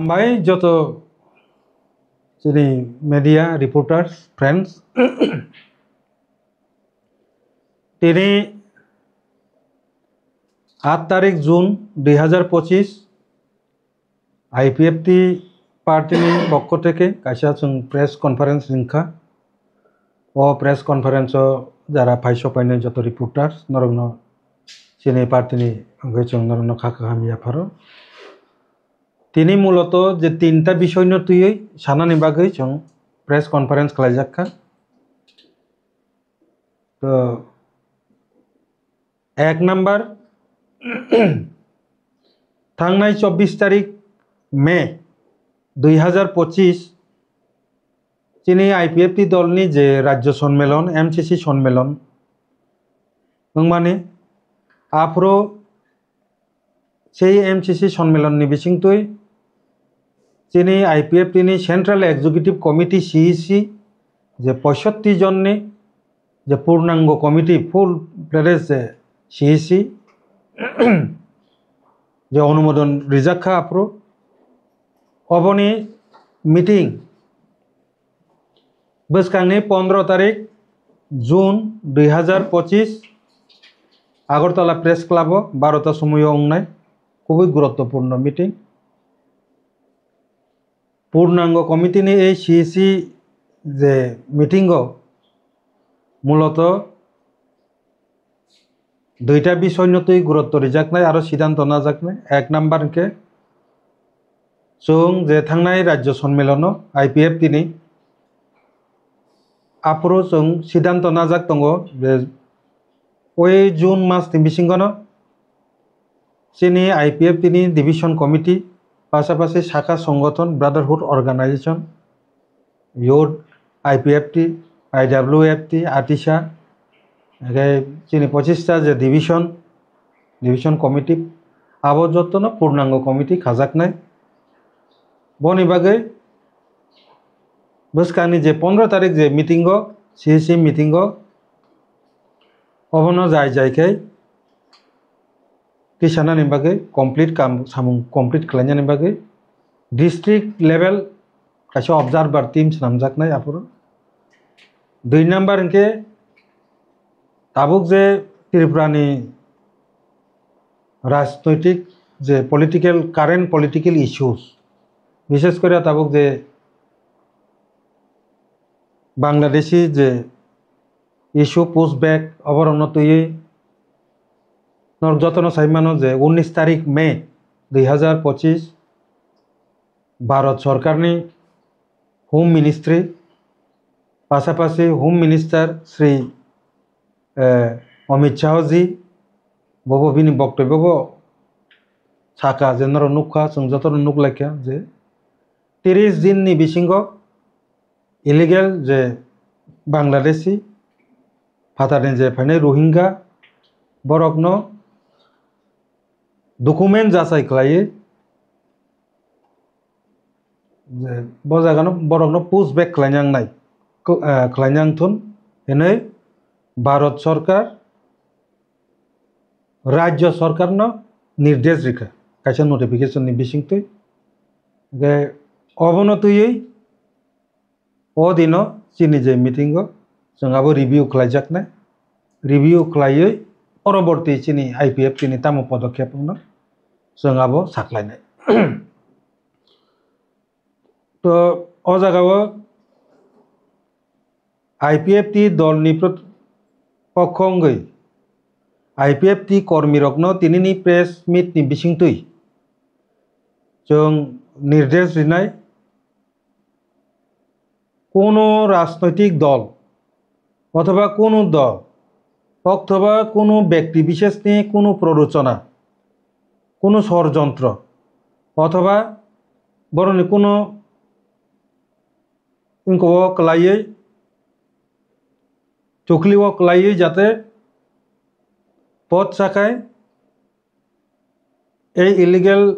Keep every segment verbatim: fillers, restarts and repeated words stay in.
Hambai joto chini media reporters, friends. Tini aat tarik June dui hazar pochis, I P F T party ni pokho theke kaisa chwng press conference ringkha. O press conference o jara phai sopainai joto reporters norokno chini party ni wngwi chwng norokno kha kaham yapharo. Tini muloto je tinta bisoyno twiwi sanani bagwi chwng press conference khlaijak kha. To, ek number, thangnai chobbish tarik May dui hazar pochis chini I P F T dolni je rajyo sonmelon, M C C sonmelon wngmani, aphuru sei M C C sonmelon ni bisingtwi chini I P F T ni Central Executive Committee, C E C, je poisotti jonni je purnango committee, full fledged je C E C, je onumodon rijak kha aphuru, oboni meeting bwskangni pondro tarik June dui hazar pochis Agartala Press Club o barota somoio wngnai kubui guruttopurno meeting. Purnango committee ni ei C E C je meeting o muloto duita bisoyno twi gurutto rijaknai aro sidanto najaknai. Ek number hwnkhe chwng je thangnai rajyo sonmelono I P F T ni aphuru chwng sidanto najak tongo je oi June mas ni bisingono chini I P F T ni division committee, pasapasi sakha songothon, brotherhood organization, youth, I P F T, I W F T, atisa, hwnkhe chini pochista je division, division committee, abo jotono purnango committee khajaknai. Boni bagwi bwskangni je pondro tarik je meeting o, C E C meeting o, obono jai jai khe tisanani bagwi, complete kam samung complete khlainani bagwi district level kaisa observer team swnamjaknai aphuru. Dui number hwnkhe tabuk je Tripura ni rajnoitik je political, current political issues, bishes kore tabuk je Bangladeshi je issue push back oborokno twiwi norok jotono sai mano je unnish tarik May dui hazar pochis Bharat Sorkarni Home Ministry, pasapasi Home Minister Shri, eh, Amit Shah ji, bobo bini boktobyo bo saka je norok nukha, chwng jotono nuklaikha je tiris din ni bisingo illegal je Bangladeshi phatarni je phainai Rohingya borokno document jachai khlaiwi je bo jagano borokno push back khlainang nai, kl-, eh, khlainang thun hinwi Bharat Sorkar Rajya Sorkarno nirdesh rikha kaisa notification ni bisingtwi. Hwnkhe obono twiwi o dino chini je meeting o chwng abo review khlaijaknai, review khlaiwi poroborti chini I P F T ni tamo podokhep wngno chwng abo saklainai. To o jaga o I P F T dolni prot-, pokho wngwi I P F T kormirokno tinini press meet ni bisingtwi chwng nirdesh rinai, kunu rajnoitik dol othoba kunu dol othoba kunu bekti bisheshni kunu prorochona, kunu sorjontro othoba borokni kunu wngkho o kwlaiwi, chukli o kwlaiwi jate pot sakai ei illegal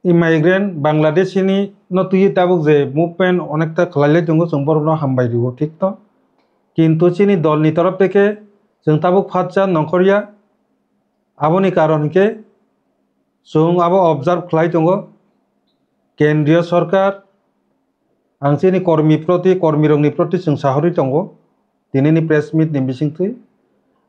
immigrant Bangladeshi ni no twiwi tabuk je movement onekta khlailai tongo, chwng borokno hambai rio, thik to, kintu chini dolni torof theke chwng tabuk phatsa nongkhorya. Aboni karon hinkhe chwng abo observe khlai tongo. Kendriya Sarkar, ang chini kormi proti, kormirokni proti chwng sahorwi tongo, tinini press meet ni bisingtwi.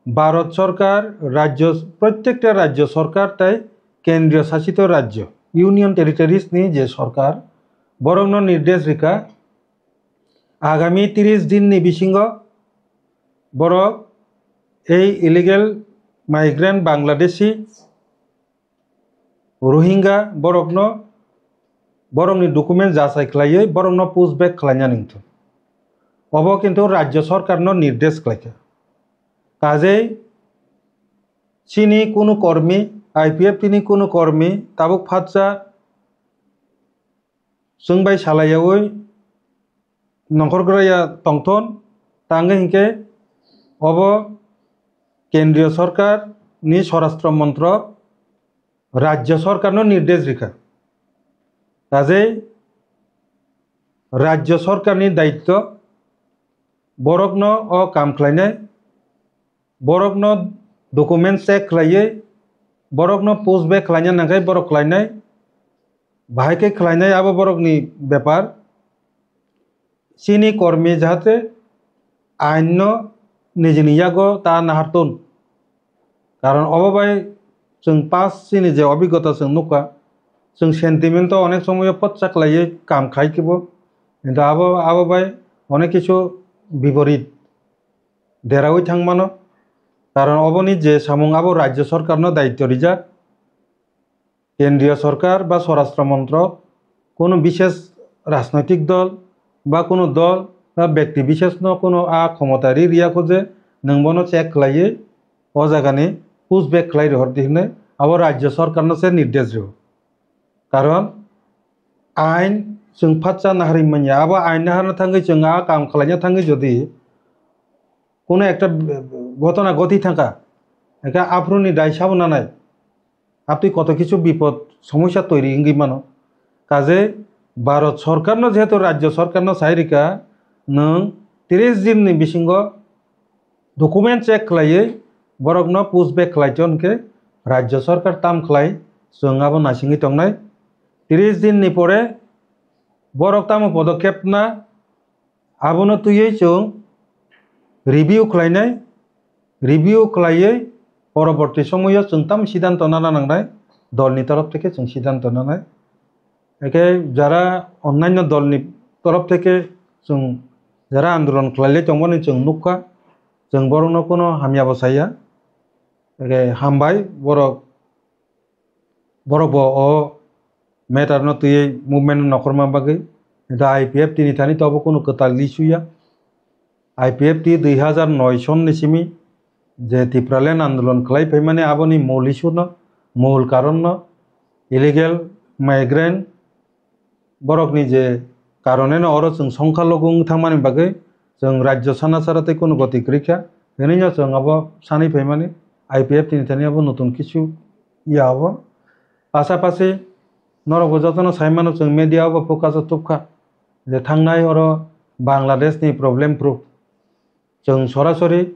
Bharat Sarkar, rajyo, prottekta rajyo sarkar tei kendriyo sasito rajyo, Union Territories ni je sarkar, borokno nirdesh rikha, agami tris din ni bisingo borok ei illegal migrant Bangladeshi Rohingya borokno, borokni document jachai khlaiwi borokno push back khlaina nangthu. Obo kintu rajyo sarkarno nirdesh khlaikha. Kajei chini kunu kormi, I P F T ni kunu kormi tabuk phatsa chwng bai salaiyaui nongkhorgraya tongthon, tangwi hinkhe obo kendriyo sarkar ni swarashtra montrok rajyo sarkarno nirdesh rikha. Kajei rajyo sarkarni daityo borokno o kam khlainai, borokno document check khlaiwi borokno push back khlaina nangkhe borok khlainai, bahai khe khlainai abo borokni bepar. Chini kormi jahate ainno nijini yago ta nahartun. Karon obo bai chwng past chini je obigota chwng nukha, chwng sentiment o onek somoyo potsa khlaiwi kam khai kibo. Kintu abo, abo bai onek kisu biporit deraui thang mano. Karon oboni je samung abo rajyo sarkarno daityo rijak. Kendriyo sarkar ba swarashtra montrok, kunu bishesh rajnoitik dol ba kunu dol ba bekti bisheshno kunu a khomota ri riyakho je nwng bono check khlaiwi o jagani push back khlai rihor di hinwi abo rajyo sarkarno se nirdesh rio. Karon ain chwng phatsa naharwi manya, abo ain naharna thangwi chwng a kam khlaina thangwi jodi kunu ekta ghotona ghoti thangkha, ekha aphuruni dai sabo nanai, aptwi koto kisu bipod somosya toiri wngwi mano. Kaje Bharat sarkarno jehetu rajyo sarkarno sai rikha, nwng tris din ni bisingo document check khlaiwi borokno push back khlai ton khe rajyo sarkar tam khlai chwng abo naisingwi tongnai. Tris din ni pore borok tamo podokhep na abono twiwi chwng review khlainai, review khlaiwi poroborti somoyo chwng tam siddhanto nana nangnai, dolni torof theke chwng siddhanto nanai. Eke jara onnanyo dolni torof theke chwng jara andolon khlailai tongmani chwng nukha, chwng borokno kono hamyabo saya. Eke hambai borok, borok bo o matter no twiwi movement no nokhorma bagwi. Hwnkhe I P F T ni thani to obo kunu kwtal issue ya. I P F T dui hazar noi son ni simi je Tipraland andolon khlai phaimani aboni mol issue no, mol karon no illegal migrant borokni je karone no oro chwng songkha logo wng thangmani bagwi chwng rajyo sana sara tei kunu goti kwrwi kha. Hinwi no chwng abo sanwi phaimani I P F T ni thani abo notun kisu ya abo. Pasapasi norokbo jotono sai mano chwng media o bo focus o tubkha je thangnai oro Bangladesh ni problem proof. Chwng sorasori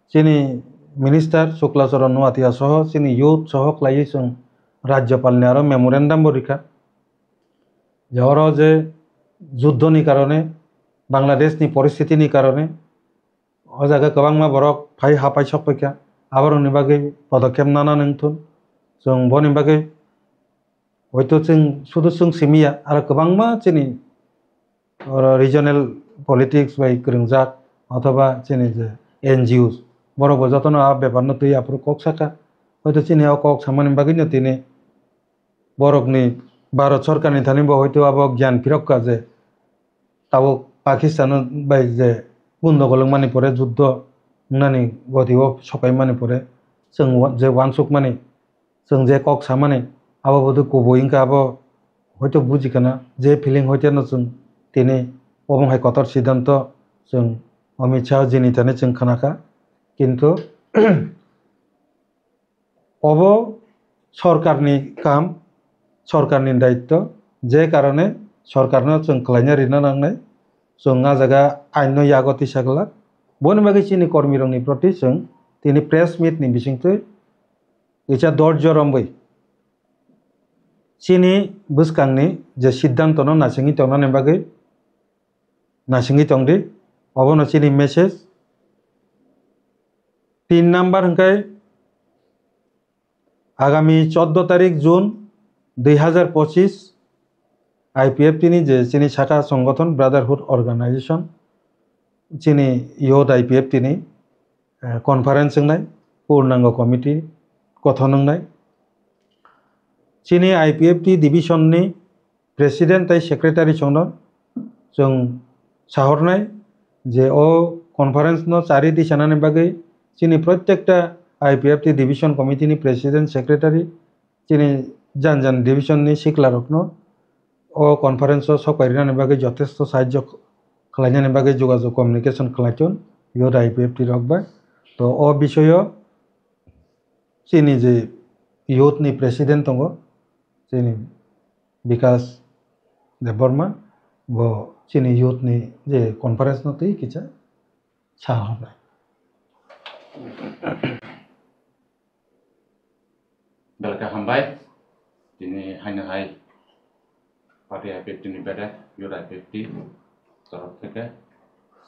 chini minister Shukla Charan Noatia soho chini youth soho khlaiwi chwng Rajyapal ni aro memorandum bo rikha. Je oro je juddho ni karone, Bangladesh ni poristiti ni karone, o jaga kwbangma borok phai ha pai sok paikha, aborokni bagwi podokkhep nana nangthun. Chwng boni bagwi hoito chwng sudu chwng simiya, aro kwbangma chini oro regional politics bai kwrwngjak othoba chini je N G Os, borokbo jotono a bepar no twi aphuru kok sakha. Hoito chini o kok samani bagwi no tini borokni Bharat Sarkarni thani bo hoito abo gyan phirokha je tabuk Pakistan bai je gundogol wngmani pore, juddho wngnani goti o sopai mani pore, chwng wa-, je wansuk mani, chwng je kok samani, abo bodo kubui wngkha, abo hoito buji khana, je feeling hoito no chwng tini obo hai kotor siddhanto chwng Amit Shah ji ni thani chwng khana kha, kintu obo sorkarni kam, sorkarni daitto, je karone sorkarno chwng khlaina rina nangnai, chwng a jaga ain no yago tisa glak. Boni bagwi chini kormirokni proti chwng tini press meet ni bisingtwi kisa dorjo romwi chini bwskangni je siddhantono naisingwi tongnani bagwi naisingwi tongdi, obono chini message. Tin number hwnkhe agami chordo tarik June dui hazar pochis I P F T ni je chini saka songothon Brotherhood Organization chini youth I P F T ni, eh, conference wngnai, purnango committee kothon wngnai. Chini I P F T division ni president tei secretary chwngno chwng sahornai je o conference no chari di sanani bagwi chini protekta I P F T division committee ni president secretary chini jan jan division ni sikla rokno o conference o sok pai rinani bagwi jotesto sahajyo khlainani bagwi jogajog communication khlaiton youth I P F T rok bai. To o bisoyo chini je youth ni president tongo, chini Bikas Debbarma, bo chini youth ni je conference no twi kisa sa hwnai. Belai khe hambai, tini haino hai party I P F T ni bedek, youth I P F T torof theke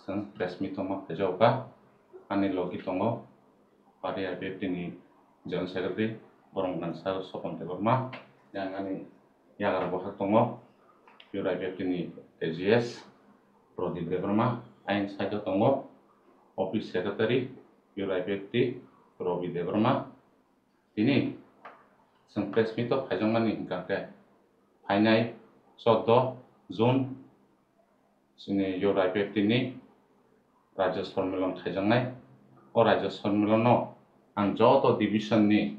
chwng press meet tongma phaijago kha. Ani logi tongo party I P F T ni General Secretary Boromgwnang Sir Sopon Debbarma, yang ani yagra bwkhak tongo youth I P F T ni A G S Pradip Debbarma, ayang side o tongo Office Secretary youth I P F T Ravi Debbarma. Tini chwng press meet o phaijakmani hwnkha khe phainai chordo June chini youth I P F T ni Rajya Sonmilon khaijaknai. O Rajya Sonmilon o ang joto division ni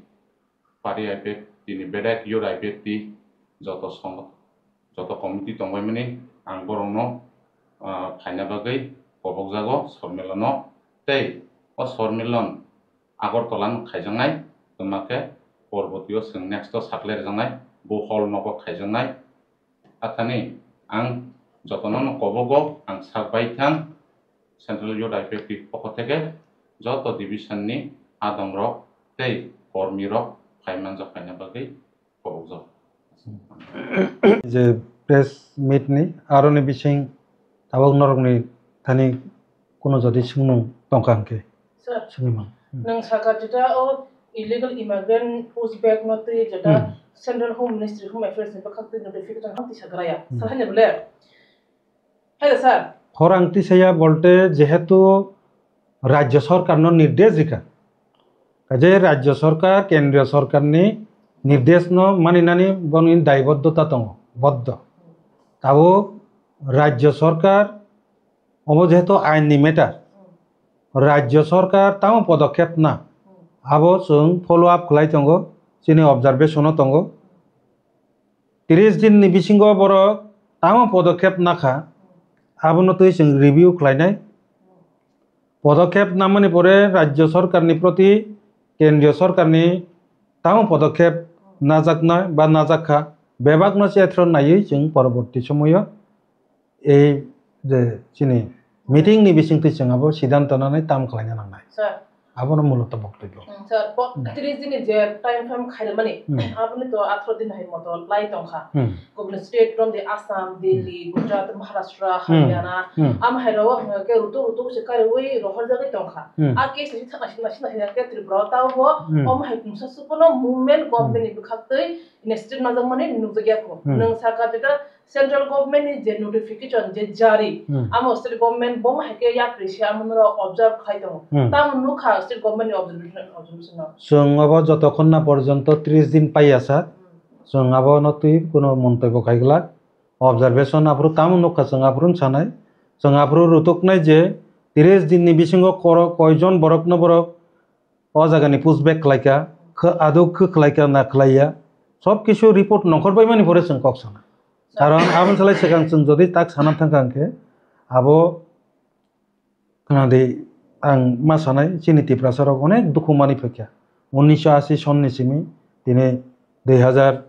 party I P F T ni bedek youth I P F T joto song joto committee tongbaimani ang borokno, ah, phaina bagwi kobokjago Sonmilon o. Tei o Sonmilon Agartala no khaijaknai, twma khe porbotiyo chwng next o saklai rwjaknai, bo hall nogo khaijaknai. Athani ang jotono no kobogo, ang sak bai thang Central Youth I P F T pokho theke joto division ni adong rok tei kormi rok phai manjak phaina bagwi kobokjak. Je press meet ni aroni bising tabuk norokni thani kuno jodi swngmung tongkha hwnkhe? Sir, swngwi man. Hmm. Nwng saka jeta o illegal immigrant push back no twi jeta Hmm. Central Home Ministry Home Affairs ni bwkhak twi notification hwn tisa graya. Hmm. Sir, hanya bole? Hai da, sir. Khorang tisaya bolte jehetu Rajya Sarkar no nirdesh rikha. Kaje Rajya Sarkar, Kendriya Sarkar ni nirdesh no maninani boni daibodhota tongo, boddo. Tabuk Rajya Sarkar obo jehetu ain ni matter. Rajya Sarkar tamo podokkhep na, abo chwng follow up khlai tongo, chini observation o tongo. Tris din ni bisingo borok tamo podokkhep nakha, abono twi chwng review khlainai. Podokkhep namani pore Rajya Sarkar ni proti Kendriya Sarkar ni tamo podokkhep najaknai ba najakha, bebakno chethro naiwi chwng poroborti somoyo ei je chini meeting ni bisingtwi chwng abo siddhanto nanai tam khlaina nangnai. Sir. Abono muloto boktobyo. Hmm, sir, po-, Hmm. tris din ni je time frame khairmani, Hmm. aboni to athro din hai moto lai tongkha. Hmm. Gobole state from the Assam, Delhi, Hmm. Gujarat, Maharashtra, Hmm. Haryana, Hmm. am hai ro, uh, ke rutuk rutuk se kariwi rohor jagwi tongkha. Hmm. A case ni thana sina sina hai ke Tripura tao bo, Hmm. om hai kumsa supono movement government Hmm. ni bwkhaktwi initiative najakmani nukjakya kho. Hmm. Nwng saka jeta Central government ni je notification je jari, Hmm. amo state government bo hai khe yapri se amo noro observe khai tongo. Hmm. Tamo nukha state government ni observation, observation no. Chwng obo jotokhon na porjonto tris din paiya sa. Hmm. Chwng abo no twi kuno montobyo khai glak. Observation aphuru tamo nukha chwng aphuru sanai. Chwng aphuru rutuknai je tris din ni bisingo koro koijon borok no borok o jaga ni push back khlaikha, khe aduk khe khlaikha na khlaiya, sob kisu report nongkhor bai mani pore chwng kok sana. Karon aboni salai swkang chwng jodi tak sana thangkha hwnkhe, abo khna di ang ma sanai chini Tiprasa rok onek dukhu mani phaikha. Unnisho ashi son ni simi tini dui hazar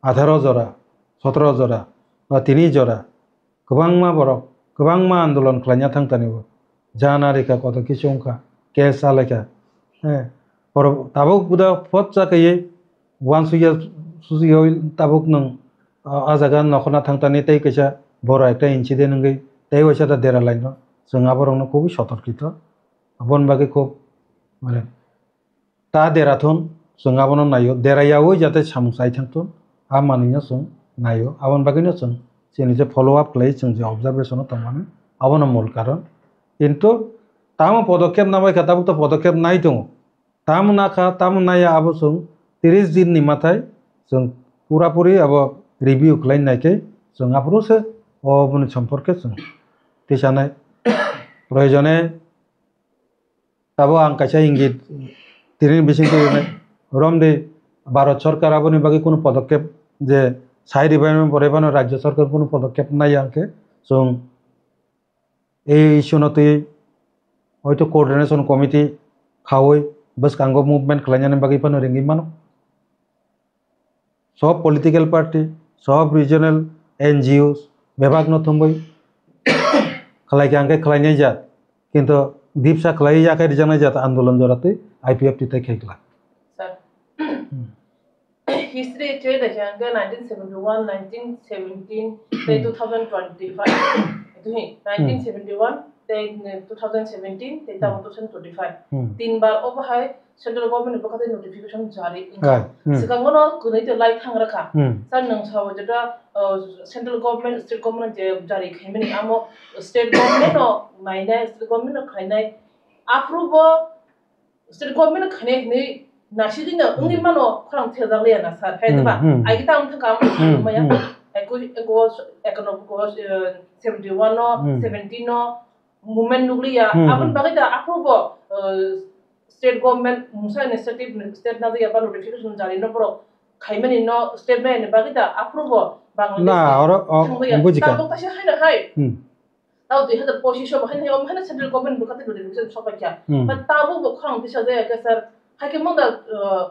atharo jora, sotoro jora, ba tini jora, kwbangma borok, kwbangma andolon khlaina thang tani bo. Jana rikha koto kisu wngkha, case alaikha. Eh, borok tabuk buda phot cha kaiye, uansukya susukyoi tabuk nwng, ah, ah jaga nokhorna thangtani tei kaisa boro ekta incident wngwi tei waisa da dera laino. Chwng aborokno kubui sotorkito. Aboni bagwi kub, mane, ta dera thun, chwng abono naio. Dera yaui jate samung chai thang thun, a manwino chwng naio. Aboni bagwino chwng chini je follow up khlai, chwng je observation o tongmani, abono mul karon. Kintu tamo podokkhep nabai kha, tabuk to podokkhep nai tongo. Tamo nakha, tamo naiya, abo chwng tris din ni mathai chwng pura puri abo review khlai nai khe chwng aphuru se oboni somporke chwng tisanai. Proyojone abo ang kaisa ingit tini bising twi romdi Bharat Sorkar aboni bagwi kunu podokkhep je sai ribai pore phano Rajya Sorkar kunu podokkhep naiya hwnkhe chwng ei issue no twi hoito coordination committee khaui bwskango movement khlainani bagwi phano ringwi mano. Sob political party, sob regional N G Os bebak no thumwi khlai khe ang khe khlainai jat, kintu dipsa khlai ya khe rijaknai jat andolon jora twi I P F T tei khai glak. Sir. Hmm. History choi da hwnkhe nineteen seventy-one, nineteen seventeen, tei Hmm. two thousand twenty-five. Itu hi, Hmm. nineteen seventy-one, tei two thousand seventeen, tei tamo Hmm. two thousand twenty-five. Hmm. Tin bar obo hai central government ni bwkha tei notification jari wngkha. Hai, hmm. Swkango no kwnwi tei lai thang rakha. Hmm. Sir, nwng sao jeta, uh, central government, state government je jari khaimani amo state government no nainai, state government no khainai. Aphuru bo state government no khainai hinwi naisingwi no wngwi Hmm. mano khorang thepjak liya na sir, hai Hmm, diba? Hmm. Ai kita wng thangkha Hmm, maya. Hmm. Eko, eko, ekono, eko, eh, seventy-one no, Hmm. seventeen no movement nukliya. Hmm, Aboni hmm. bagwi da aphuru bo, eh, state government mungsa initiative state na ya ba notification jari no borok khaimani no state na ni bagwi da aphuru bo Bangladesh Na, ni oro, o, thangwi ya. Bujikha. Tabuk kaisa hai na hai. Hmm. Tao dui hazar pochis o bahai nai, omo hai central government bwkha tei notification sopai kha. Hmm. But tabuk bo khorang tisa jaya khe sir, hai khe mungda, uh,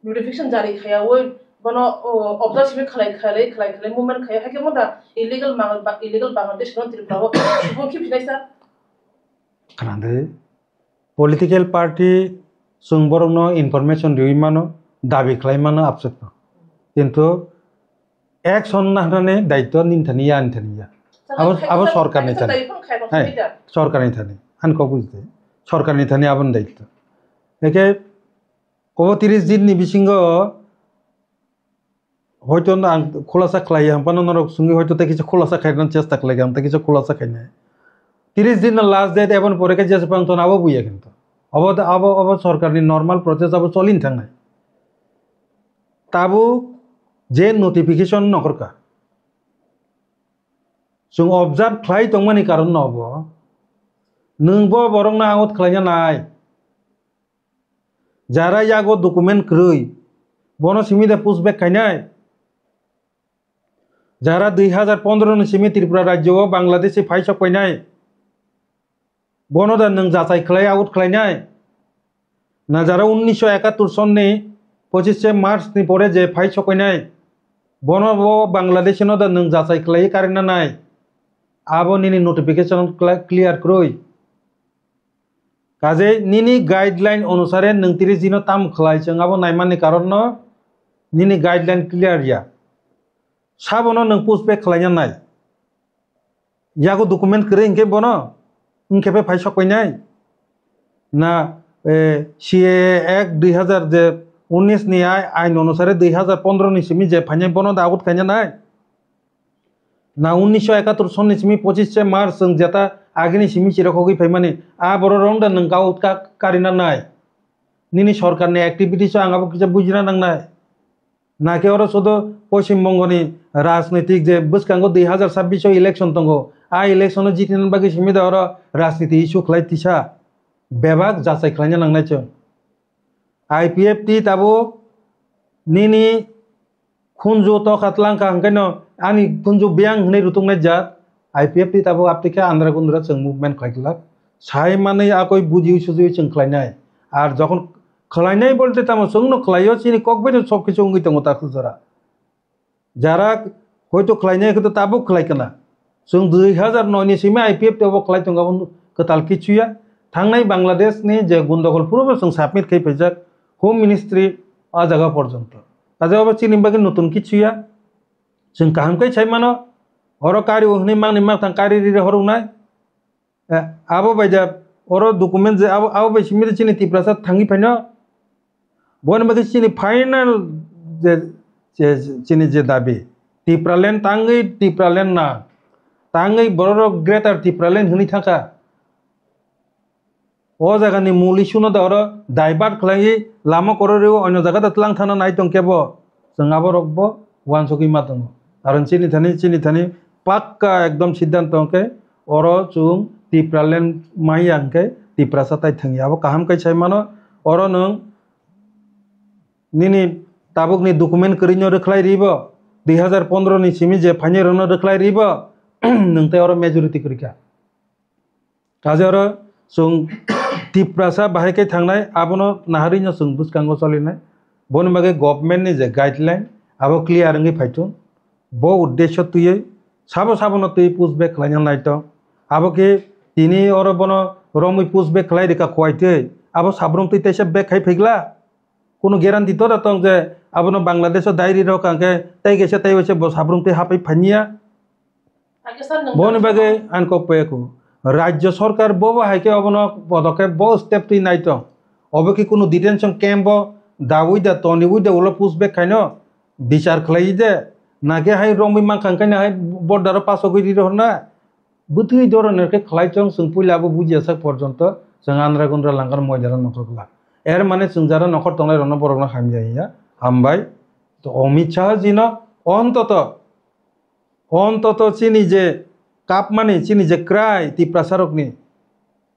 notification jari khaya oi, bono, uh, observe simi khlai, khlai, khlai, khlai movement khaya, hai khe mungda illegal Bangla-, ba-, illegal Bangladesh no Tripura o subung khibi nai sir. Khna de, political party chwng borokno information riwi mano, dabi khlai mano, abswk no. Kintu action nahnani daityo nini thani ya, ani thani ya. Abo, abo sorkarni thani. Hai, sorkarni thani. Ani kok bujdi. Sorkarni thani aboni daityo. Eke obo tris din ni bisingo hoito ang khulasa khlai ya, phano norok swngwi hoito tei kisa khulasa khaina chesta khlai kha, ang tei kisa khulasa khainai. Tris din no last date, eboni pore khe jesa pang ton abo buya kintu. Abo, abo, abo sorkarni normal process abo cholin thangnai. Tabuk je notification nokhorkha. Chwng observe khlai tongmani karon no obo. Nwng bo borokno out khlaina nai. Jara yago document kwrwi, bono simi da pushback khainai. Jara dui hazar pondro ni simi Tripura rajyo o Bangladeshi phai sok painai. Bono da nwng jachai khlai out khlainai? Na jara unnisho ekattor sonni pochishe March ni pore je phai sok painai, bono bo Bangladeshi no da nwng jachai khlai karina nai? Abo nini notification cla-, clear kwrwi. Kaje nini guideline onusare nwng tiri jino tam khlai, chwng abo naimani karon no nini guideline clear ya. Sabono nwng pushback khlaina nai. Yago document kwrwi hinkhe bono wngkhe phai sok painai? Na, eh, C A A Act dui hazar je unnish ni ai-, ain onusare dui hazar pondro ni simi je phainai bono da out khaina nai? Na unnisho ekattor sonni simi pochishe March chwng jeta agini simi chirok hogwi phaimani, a borok rong da nwng out ka-, karina nai? Nini sorkarni activities o ang abo kisa bujina nangnai. Nakhe oro sudu Poschim Bongoni rajnitik je bwskango dui hazar chabbish o election tongo. A election o jitina bagwi simi da oro rajniti issue khlai tisa. Bebak jachai khlaina nangnai chwng. I P F T tabuk nini khunju tokha tlangkha hwnkhe no ani khunju biyang hwnwi rutuknai jat. I P F T tabuk aptwi khe andra gundra chwng movement khlai glak. Sai manwi akoi bujiwi sujiwi chwng khlainai. Ar jokhon khlainai bolte tamo chwngno khlaio, chini kok bai no sob kisu wngwi tongo ta jora. Jara hoito khlainai khe to tabuk khlai kana. Chwng dui hazar noi ni simi I P F T obo khlai tongo, abo kwtal kichu ya. Thangnai Bangladesh ni je gundogol phuru bo chwng submit khai phaijak Home Ministry a jaga porjonto. Kaje obo chini bagwi notun kichu ya. Chwng kaham khe sai mano, oro kari o hwnwi mangni makthang kari riri horoknai. Eh, abo bai da oro document je abo, abo bai simi chini Tiprasa thangwi phaino. Boni bagwi chini final je, je, chini je dabi, Tipraland tangwi Tipraland na, tangwi bororok Greater Tipraland hwnwi thangkha. O jagani mul issue no da oro divert khlaiwi lama kwrwi rwo, onyo jaga da tlang thana nai tong kebo, chwng aborok bo uansugwi ma tongo. Karon chini thani, chini thani pakka ekdom siddhanto hwnkhe oro chwng Tipraland maya hwnkhe Tiprasa tai thangya. Abo kaham khe sai mano, oro nwng nini tabukni document kwrwino rwkhlai ribo, dui hazar pondro ni simi je phainai rokno rwkhlai ribo, nwng tei oro majority kwrwikha. Kaje oro chwng Tiprasa bahai khe thangnai, abono naharwino chwng bwskango cholinai. Boni bagwi government ni je guideline, abo clear wngwi phaitung. Bo uddesho twiwi sabo sabono twiwi push back khlaina naitong. Abo khe tini oro bono romwi push back khlai rikha kuwai twi. Abo sabrung twi teisa back khai phigla. Kunu guarantee to da tong je abono Bangladesh o diary rok hwnkhe tei kaisa tei waisa bo sabrung twi hapai phaniya. Boni bagwi ang kok paiyaku. Rajya sarkar bo bo hai khe obono podokhep bo step twi nai tong. Obo khe kunu detention camp bo dawi da toniwi da ulo push back khaino bichar khlai de. Na khe hai romwi mankha hwnkhe hai border o pasogwi ri rohorna. Bwtwi doronor khe khlai chong chwng puila abo bujiya sak porjonto chwng andra gundra langkar moidara nokhor kwlak. Er mane chwng jara nokhor tongnai rokno borokno hamya hiya. Hambai. To Amit Shah ji no ontoto, ontoto chini je kapmani, chini je krai Tiprasa rokni,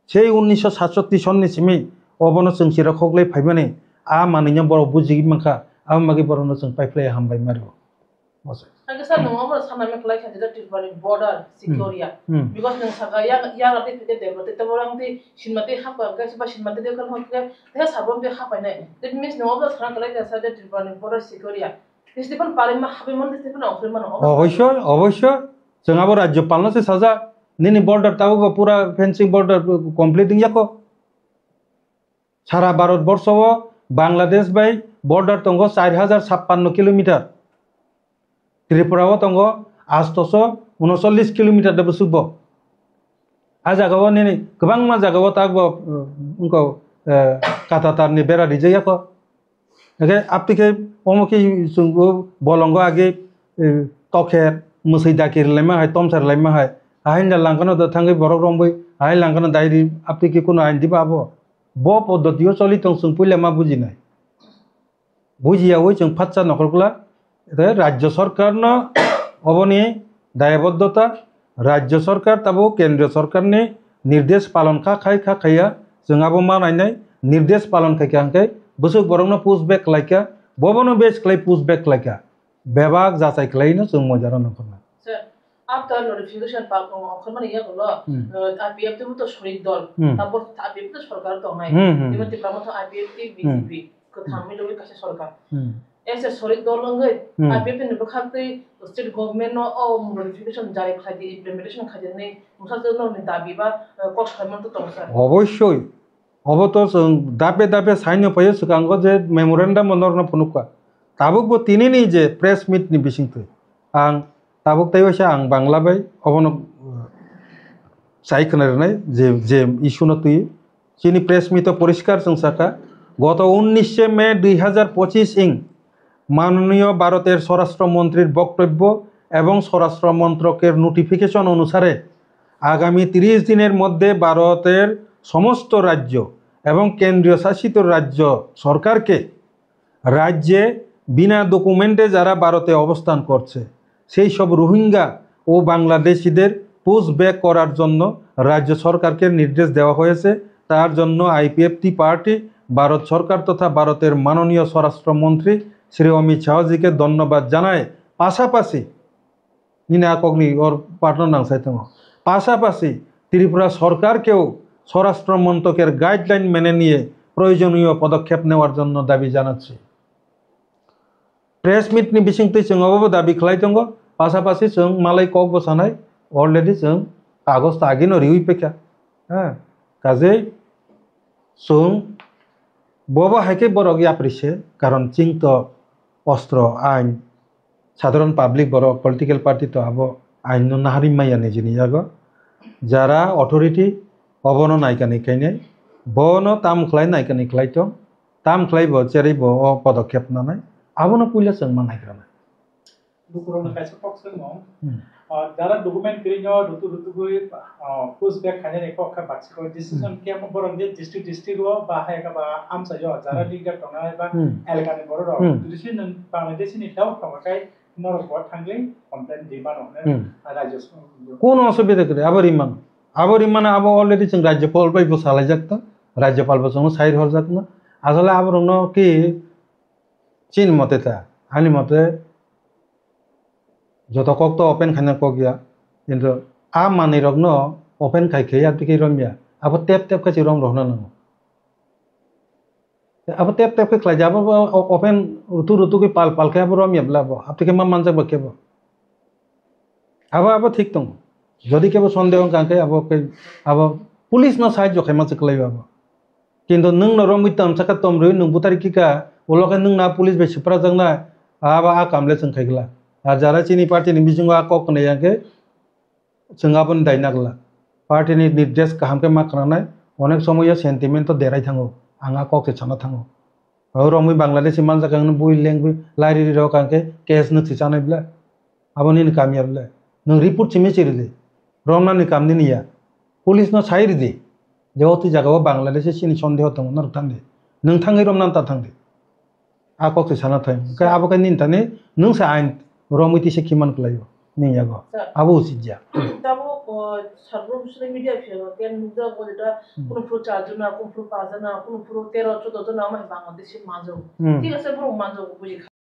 sei unnisho satsotti sonni simi obono chwng chira khoklai phaimani, a manwino borok bujigwi mankha, abo bagwi borokno chwng paiphlai hambai mario. Bose. Ang kisa nwng omo sana me khlai kha jeta Tripura ni border secure ya. Hmm. Because nwng saka ya, ya rati phike debra te tebo rang te sinma te hapa kha ba sinma te de kan hokya te sabon te hapa nai. That means nwng omo sana khlai kha sa jeta Tripura ni border secure ya. Festival pare ma hape mon festival okre mano. Obossoi, obossoi. Chwng abo rajyopal no se sajak. Nini border tabuk bo pura fencing border complete wngya kho. Sara Bharat borsho o Bangladesh bai border tongo char hajar chappanno kilometer. Tripura o tongo astoso unosollis kilometer de bwswk bo. A jaga o nini kwbangma jaga o tak bo, uh, wngkha, uh, katatar ni bera rijak ya kho. Hake aptwi khe omo khe chwng o bolongo age, eh, tokher, mwswi dakir laima hai, tomsar laima hai. Ahai da langkano da thangwi borok romwi, ahai langkano dairi aptwi khe kuno ain diba abo. Bo poddoti o choli tong chwng puila ma bujinai. Bujiyawi chwng phatsa nokhorkla, tei rajya sarkarno oboni dayabaddhota, rajya sarkar tabuk kendriya sarkarni nirdesh palon kha khai kha khaiya, chwng abo ma nainai, nirdesh palon khaikha hwnkhe bwswk borokno push back khlaikha, bobono base khlai push back khlaikha, bebak jachai khlaino chwng moidaro nongkhorna. Sir, after notification pa-, o, okhormani yagulo, Hmm. uh, I P F T bo to sorik dol, Hmm. tabo I P F T to sorkar tongnai. Hmm, hmm, Timo hmm. Tipra Motha I P F T, Hmm. B J P, kwthang Hmm. milwi kaisa sorkar. Hmm. As a sorik dol wngwi Hmm. I P F T ni bwkhak twi state government no o notification jari khlai di, implementation khlai di hwnwi bwsajwk no ni dabi ba, uh, kok salai mano to tongo sir. Obossoi. Obo to chwng dape dape saino phaio swkango je memorandum bo norokno phunukha. Tabuk bo tinini je press meet ni bisingtwi ang tabuk tei waisa ang Bangla bai obono, uh, sai khna rwnai je, je issue no twi chini press meet o poriskar chwng sakha, goto unnishe May dui hazar pochis ing মাননীয় ভারতের স্বরাষ্ট্র মন্ত্রীর বক্তব্য এবং স্বরাষ্ট্র মন্ত্রকের নোটিফিকেশন অনুসারে আগামী তিরিশ দিনের মধ্যে ভারতের সমস্ত রাজ্য এবং কেন্দ্রীয় শাসিত রাজ্য সরকারকে রাজ্যে বিনা ডকুমেন্টে যারা ভারতে অবস্থান করছে সেই সব রোহিঙ্গা ও বাংলাদেশিদের পুশ ব্যাক করার জন্য রাজ্য সরকারকে নির্দেশ দেওয়া হয়েছে। তার জন্য আইপিএফটি পার্টি ভারত সরকার তথা ভারতের মাননীয় স্বরাষ্ট্রমন্ত্রী শ্রী অমিত শাহজিকে ধন্যবাদ জানায়। পাশাপাশি nini a kokni or partner nang sai tongo. পাশাপাশি ত্রিপুরা সরকারকেও স্বরাষ্ট্র মন্ত্রকের গাইডলাইন মেনে নিয়ে প্রয়োজনীয় পদক্ষেপ নেওয়ার জন্য দাবি জানাচ্ছি। Press meet ni bisingtwi chwng obo bo dabi khlai tongo, pasapasi chwng malai kok bwsanai already chwng kagoz ta agino riwi pekha. Ha, kajei chwng bobo hai khe borok yapri se, karon chwng to ostro ain, sadharon public borok political party to abo ain no nahari maya nijini yago. Jara authority obono naikani khainai, bono tam khlai naikani khlai tong, tam khlai bo cherwi bo o podokkhep nanai, abono puila chwng ma naikrana. Lukurokno kaisa kok swngmung. Hmm. Ah, jara document kwrwino rutu rutugwi, ah, push back khainani kok kha baksa kok decision Hmm. khe borok je district district o ba hai kha ba amchaio jara Hmm. leader tongnai ba Hmm. elakani borok rok. Hmm. Jodi se nwng Bangladesh ni doubt tongo khe norok bo thangwi complaint rwmano hwnwi Hmm. rajyo s-, Kono osubida kwrwi, abo rwmano. Abo rwmano abo already chwng rajyapal bai bo salaijak ta, rajyapal bo chwngno sai horjak no. Asole aborokno ki chini mote ta, ani mote joto kok to open khaina kok ya, kintu a manwi rokno open khai khe ya tike rom ya, abo tep tep khe se rom rohna nango. Abo tep tep khe khlai ja, abo, abo open rutu rutu khe pal pal khe abo rom ya bla bo, abo tike ma manjak ba khe bo. Abo, abo thik tongo. Jodi kebo sondeho wngkha khe abo khe, abo police no sahajyo khaima se kwlai abo. Kintu nwng no romwi tong saka tom rwi nwng butari kika, ulo khe nwng na police bai swprajaknai, abo a kam le chwng khai glak. Ar jara chini party ni bisingo a kok kwnai ya khe, chwng aboni dai na glak. Party ni nirdesh kaham khe ma khnanai, onek somoyo sentiment to derai thango, ang a kok se sana thango. O romwi Bangladeshi manjak ang bui lengwi lairiri rok ang khe case nwk se chanai bla. Abo nini kam ya bla. Nwng report simi chiri di. Romna ni kam nini ya. Police no sai ridi. Je o twi jaga o Bangladeshi chini sondeho tongo norok thang di. Nwng thangwi romna ta thang di. A kok se sana thai. Khe abo khe nini thani nwng se ain romwi tisa khiman kwlaio. Nini yago. Sir. Abo usit ya. Tamo, o, sarbo social media phiyalo, ken nukjak bo jeta Hmm. kuno phuru char jona, kuno phuru panch jona, kuno phuru tero, chodo jona, omo hai Bangladeshi manjak. Hmm. Thik ase, borok manjak, buji kha.